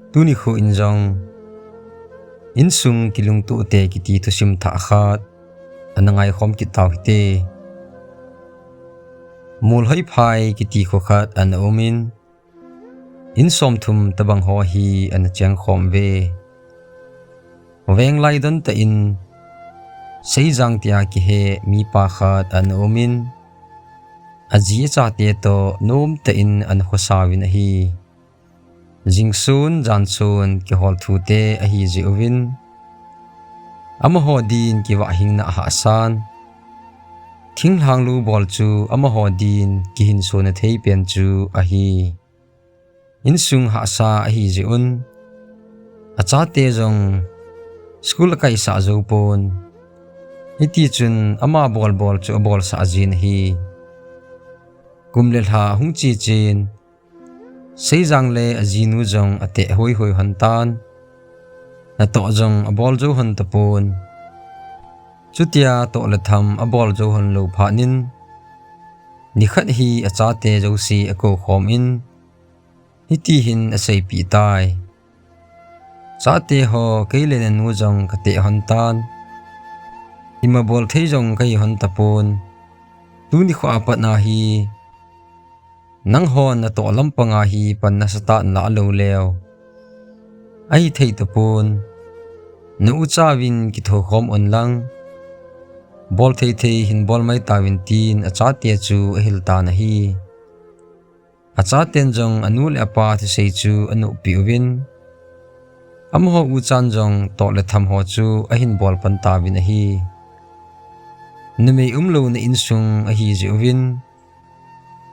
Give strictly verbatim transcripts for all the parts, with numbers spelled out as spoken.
Tuni khu in jong, insung kilungtoh te kiti thusim thah khat ana ngaikhom kit tau hite. Molhoiphai kiti kho khat ana um in, in somthum tabang ho hi ana chengkhom uve. Veng lai don tah in, Seijang tia kihe mipa khat ana um in, aji achate toh nom tah in ana khosa uvin ahi. Jingsun, jansun, kihol thu te ahi jeh uvin, amaho din kivahhingna ahahsan, thinglhang lu bol chu amaho din kihinsona thei pen chu ahi. Insung hahsa ahi jeh un, achate jong school akaisah jou pon. Hitichun ama bolbol chu abolsah jin ahi. Kum le lha ahung che chen, Seijang le ajinu jong ateh hoihoi hon tan, natoh jong abol jou hon tapon. Chutia toh le tham abol jou hon lou phat in, nikhat hi achate jouse akoukhom in, hiti hin aseipeh tai. Chate ho, kei le nanu jong kateh hon tan. Ima bol thei jong kahi hon tapon. Tuni kho a pat na hi, nanghon natoh lampanga hi pan nasatah in lah lou leu, ahithei tapon. Na uchauvin kithokhom un lang, bol thei thei hin bol mai tauvin, tin achate chu ahil tan ahi. Achaten jong anu le apa thusei chu anohpeh uvin, amaho uchan jong toh le tham ho chu ahin bol pan tauvin ahi. Numei umlouna insung ahi jeh uvin,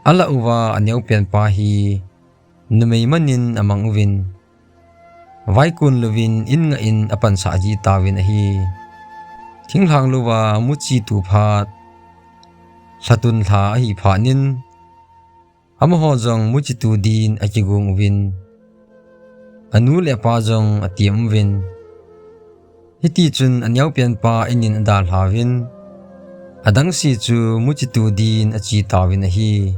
alah uva aneopen pa hi numei man in amang uvin, vaikon louvin in ngah in apansah ji tauvin ahi. Thinglhang louva muchi tu phat, lhatun lha ahi phat in, amaho jong muchi tu din akigong uvin, anu le apa jong atem uvin. Hitichun aneopen pa in in adalhauvin, adangse chu muchi tu din ache tauvin ahi.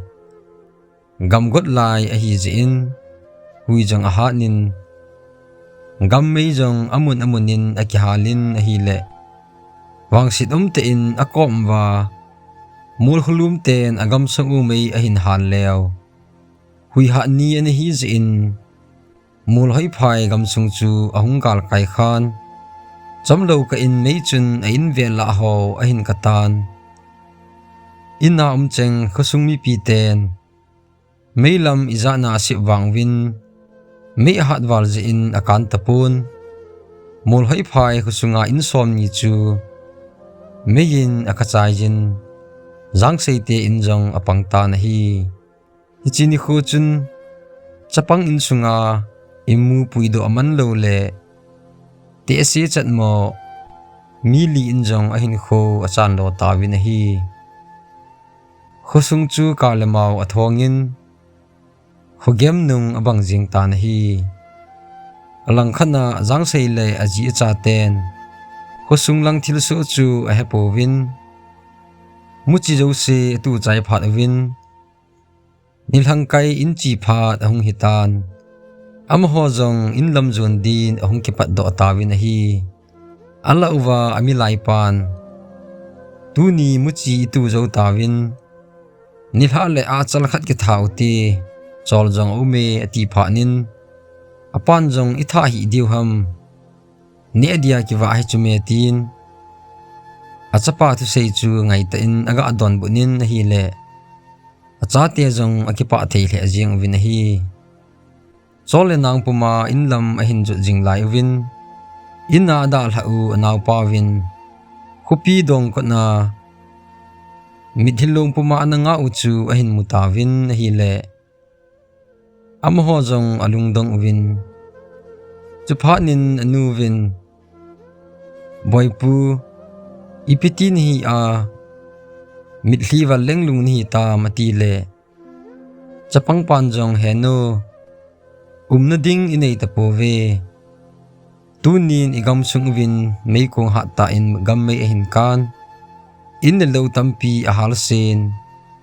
Gamgot lai ahi jeh in, hui jong ahat in, gammei jong amun amun in akihal in ahile, vangset umtah in akom uva, mol kholum ten agamsung u mei ahin hal leu, hui hat ni ana hi jeh in, Molhoiphai gamsung chu ahung galkai khan, chomlou kah in mei chun a-in vel lah ho ahin katan. In a um cheng khosung mipi ten mei lam ijat na asep vang uvin, mei ahat val jeh in akan tapon. Molhoiphai khosunga in somni chu mei in akachai jin, Jangseite in jong apang tan ahi. Hiche nikho chun, chapang insunga imu puidoh aman lou le, tehse chatmo mi li in jong ahinkho achanlo tauvin ahi. Khosung chu kale mao athongin, khogem nung abang jeng tan ahi. Alangkhat a Jangsei le aji achaten khosung lang thilsoh chu ahepouvin, muchi jouse atuchai phat uvin, nilhangkai in che phat ahung hitan. Amaho jong in lam jon din ahung kipatdoh tauvin ahi. Alah uva amilaipan, tuni muchi itu jou tauvin, nilhah le achal khat kitha ute, chol jong aume, ati phat in, apan jong, ithah hih diu ham, neh dia kivah hi chu me, tin achapa thusei chu ngaitah in aga donbut in ahile, achate jong akipah thei lheh jeng uvin ahi. Chol le nang puma in lam ahin jot jing lai uvin, in a adalhah u anaopa uvin, khopi dongkot a mitlhi long puma ana ngah u chu ahin mu tauvin ahile, amaho jong alungdong uvin. Chuphat in anu uvin, Boipu, ipi ti nahi a, mitlhi val lenglung nahi tam, ati le, chapangpan jong, He nu, umna ding inei tapouve. Tunin igamsung uvin meikong hat tah in gammei ahin kan. In le lou tampi ahal sen,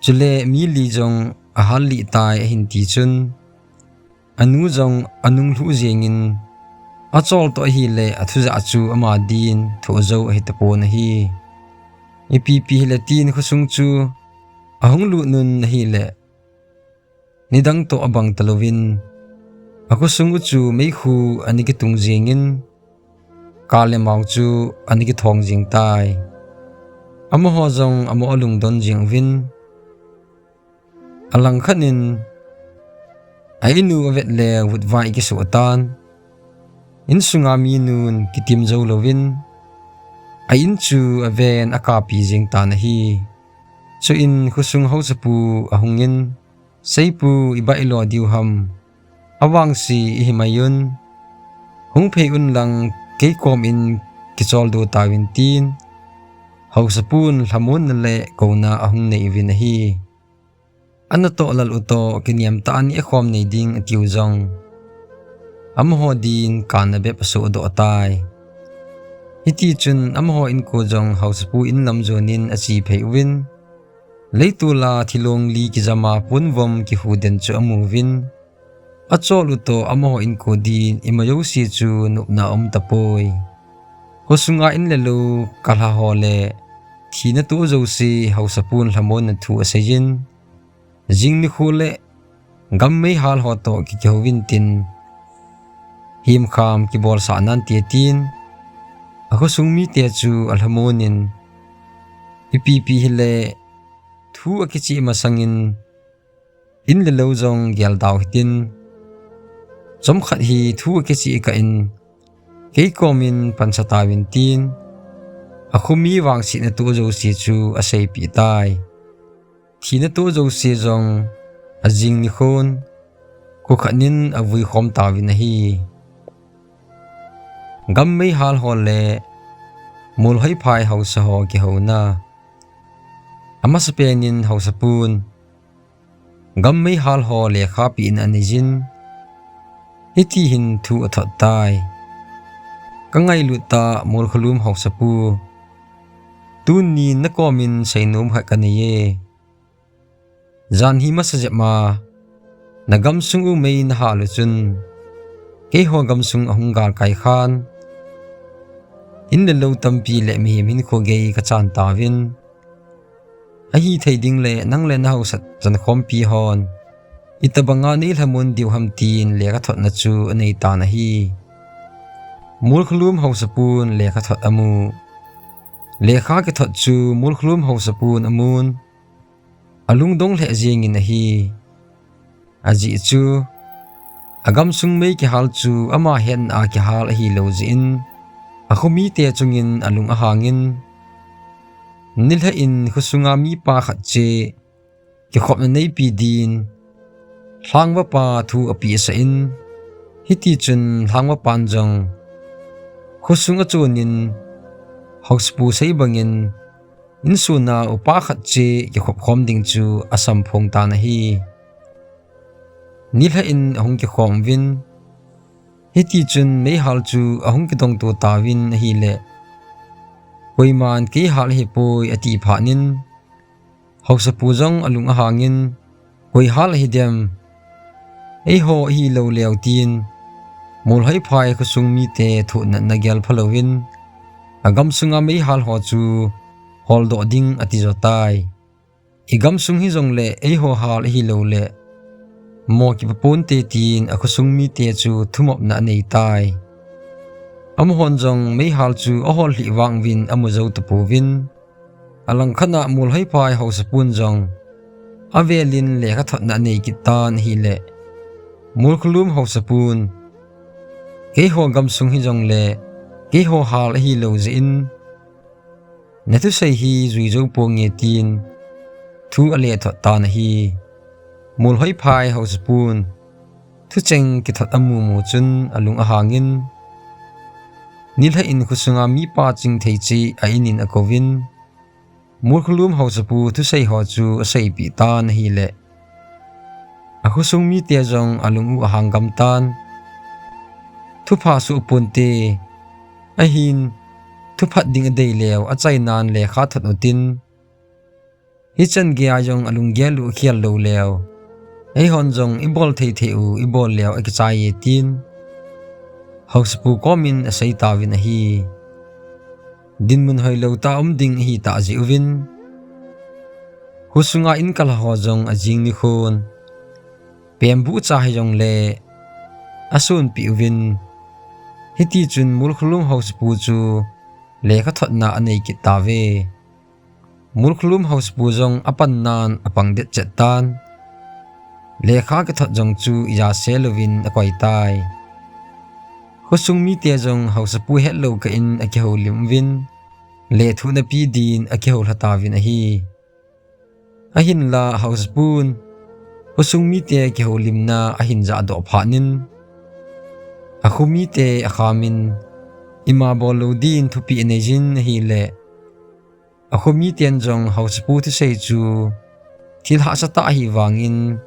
chule mi li jong ahal lih tai, ahin ti chun, anu jong anung lhuh jengin, achol toh ahile athujah chu ama din thoh jou ahi tapon ahi. Ipipi hile tin khosung chu ahung lut nun ahile, nidang toh abang talouvin, akhosung u chu meikhu ana kitung jengin, kal le mao chu ana kithong jeng tai. Amaho jong amaho alungdon jeng uvin, alangkhat in, a inu avet le vutvai kisoh tan, insunga minun kitim jou louvin, a in chu aven akapi jeng tan ahi. Chuin khosung haosapu ahungin, Seipu, ibailo diu ham, avangse ihi mai un, hung phei unlang kei kom in kicholdo tauvin tin, haosapun lhamonna le kouna ahung nei uvin ahi. Anatoh lal u toh kiniamtah a neh khom nei ding atiu jong, amaho din kana bep asohdoh tai. Hitichun amaho inko jong haosapu in lam jonin ache phei uvin, leitol a thilong li kijama ponvom kihu den chu amuvin, achol u toh amaho inko din ima jouse chu nopna aum tapoi. Khosunga in le lou, kalha ho le thina toh jouse haosapun lhamonna thu aseijin, jing nikho le gam meihal ho toh ki, kihouvin tin, himkham kibolsah nante tin, akhosung mite chu alhamonin, ipipi hile thu akicheh masangin, in le lou jong geldau hitin, chomkhat hi thu akicheh kah in, kei komin pansa tauvin tin, akhomi vangsetna toh jouse chu aseipeh tai. Thina toh jouse jong ajing nikhon, kho khat in avui khom tauvin ahi. Gam meihal ho le Molhoiphai haosa ho kihouna. Amasapen in haosapun gam meihal ho lekha peh in aneijin, hiti hin thu athot tai. Kangailut tah Molkholum haosapu, tunin nakomin seinom khat kaneiye. Jan hi masa jep ma, nagamsung u mei nahal u chun, keiho gamsung ahung galkai khan, in le lou tampi le mihem hinkho gei kachan tauvin, ahithei ding le nang le nahaosat chankhompi hon itobanga neilhamon diu ham tin lekha thotna chu aneitan ahi. Molkholum haosapun lekha thot amu. Lekha kithot chu Molkholum haosapun amun, alungdong lheh jengin ahi. Ajeh chu, agamsung mei kihal chu ama hetna a kihal ahilou jeh in, akhomite chungin alung ahangin, nilhah in khosunga mipa khat cheh kikhopna neipi din, lhangvapa thu apehsah in, hitichun lhangvapan jong khosung achonin, haosapu sei bangin, insung a upa khat cheh kikhop khom ding chu asamphong tan ahi. Nilhah in ahung kikhom uvin, hitichun meihal chu ahung kidongto tauvin ahile, koiman kei hal ahipoi ati phatnin, haosapu jong alung ahangin, koi hal ahidem, eiho ahilou leu tin, Molhoiphai khosung mite thoh natna gel phalouvin, agamsunga meihal ho chu holdoh ding atijo tai. Igamsung hijongle eiho hal ahiloule, mo kipaponte tin akhosung mite chu thumopna aneitai. Amahon jong meihal chu ahol lhih vanguvin amu jou tapouvin, alangkhat a Molhoiphai haosapun jong avelin lekha thotna anei kit tan ahile, Molkholum haosapun, keiho gamsung hijongle keiho hal ahilou jeh in, nathusei hi jui jou ponge tin thu alethot tan ahi. Molhoiphai haosapun thucheng kithot amumu chun alung ahangin, nilhah in khosunga mipa chingthei cheh a inin akouvin, Molkholum haosapu thusei ho chu aseipeh tan ahile, akhosung mite jong alung u ahang gam tan. Thupha soh ponte, ahin thuphat ding adei leu achainan lekha thot utin, hichan geia jong alunggel u akhel lou leu, Eihon jong ibol thei thei u ibol leu akichai e tin, Haosapu komin asei tauvin ahi. Dinmun hoilou tah um ding ahi tah jeh uvin, khosunga inkal ho jong ajing nikhon pembuh cha hijongle asunpeh uvin, hitichun Molkhulum Haosapu chu lekha thotna anei kit tauve. Molkhulum Haosapu jong apannan apang det chet tan, lekha kithot jong chu ijase louvin akoi tai. Khosung mite jong Haosapu hetlou kah in akihoulim uvin, lethuhna pe din akihoulha tauvin ahi. Ahinla Haosapun khosung mite kihoulimna ahin jahdoh phatnin, akho mite akhamin, ima bol lou din thupeh anei jin ahile, akho miten jong Haosapu thusei chu thil hahsa tah ahi vangin,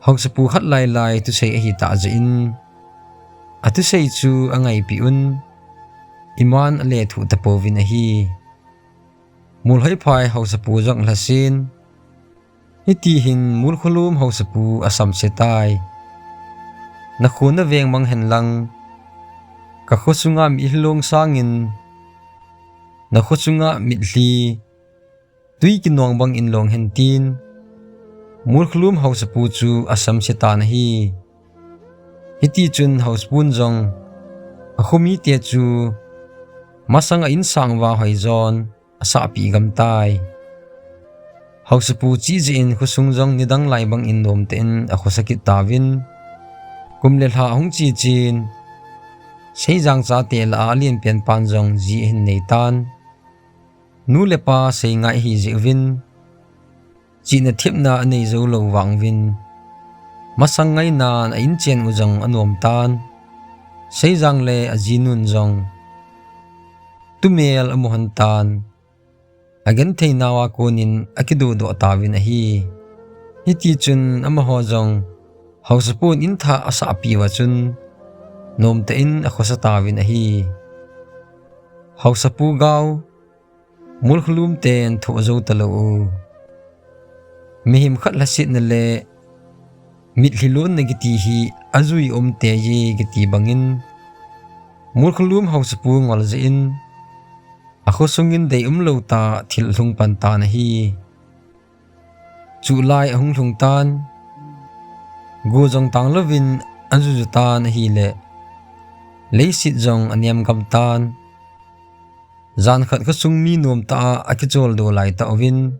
Haosapu khat lailai thusei ahi tah jeh in, athusei chu angaipeh un, iman alethuh tapouvin ahi. Molhoiphai Haosapu jong alhasen, hitihin Molkhulum Haosapu asamse tai. Nakho naveng mang henlang, kakhosunga mitlhi long sangin, nakhosunga mitlhi twi kinong bangin long hen tin, Molkhulum Haosapu chu asamse tan ahi. Hitichun Haosapun jong akho mite chu masanga insang uva hoijon asahpeh gam tai. Haosapu chih jeh in khosung jong nidang lai bangin nomtah in akhosa kit tauvin, kum le lha ahung che chen, Seijang chate lah a alenpen pan jong ji ahin nei tan. Nu le pa seingai ahi jeh uvin, chihna thepna anei jou lou vang uvin, masang ngainan a inchen u jong anom tan. Seijang le ajinun jong tumel amu hon tan. Agenthei nauva konin akidodoh tauvin ahi. Hitichun amaho jong Haosapun inthah asahpeh uva chun, nomtah in akhosa tauvin ahi. Haosapu gao, Molkhulum ten thoh jou talou u. Mihem khat lhasetna le mitlhi lonna kiti hi ajui um tei e kiti bangin, Molkhulum Haosapu ngol jeh in, akhosungin deium lou tah thil alhung pan tan ahi. Chuh lai ahung lhung tan, go jong tang louvin ajuju tan ahile, leiset jong anem gam tan. Jan khat khosung mi nomtah a akicholdo laitah uvin,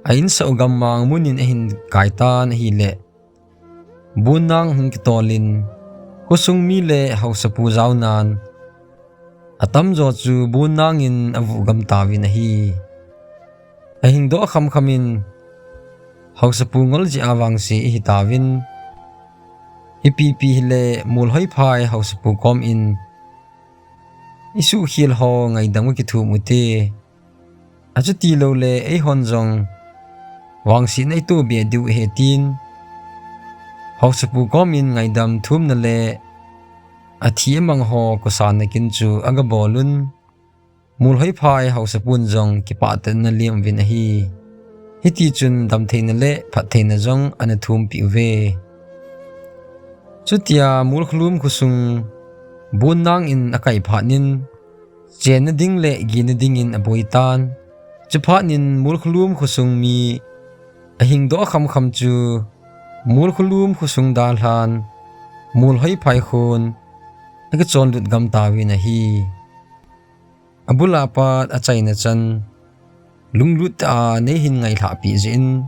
a insah u gammang munin ahin kai tan ahile, Bonnang hung kitolin, khosung mi le Haosapu jaonan, atamjo chu Bonnang in avuh gam tauvin ahi. Ahingdoh khamkham in, Haosapu ngol jeh a vangse ihi tauvin, ipi ipi hile Molhoiphai Haosapu komin, isuhkhel ho ngaidam kakithum ute. Achuti loule eihon jong vangsetna itoh be diu ahi tin, Haosapu komin ngaidam thumna le athi amang ho kosanna kin chu agabolun, Molhoiphai Haosapun jong kipah tah in ana lem uvin ahi. Hitichun damtheina le phattheina jong ana thumpeh uve. Chutia Molkhulum khosung Bonnang in akai phatnin, chenna ding le gina dingin aboi tan. Chuphatnin Molkhulum khosung mi ahingdoh khamkham chu Molkhulum khosung dalhan, Molhoiphai khon akichonlut gam tauvin ahi. Abula pat achaina chan, lunglut tah a neihin ngailhahpeh jeh in,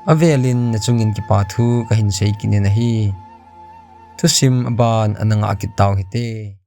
avelin nachungin kipa thu kahin sei kit in ahi. Thusim aban ana ngah kit tau hite.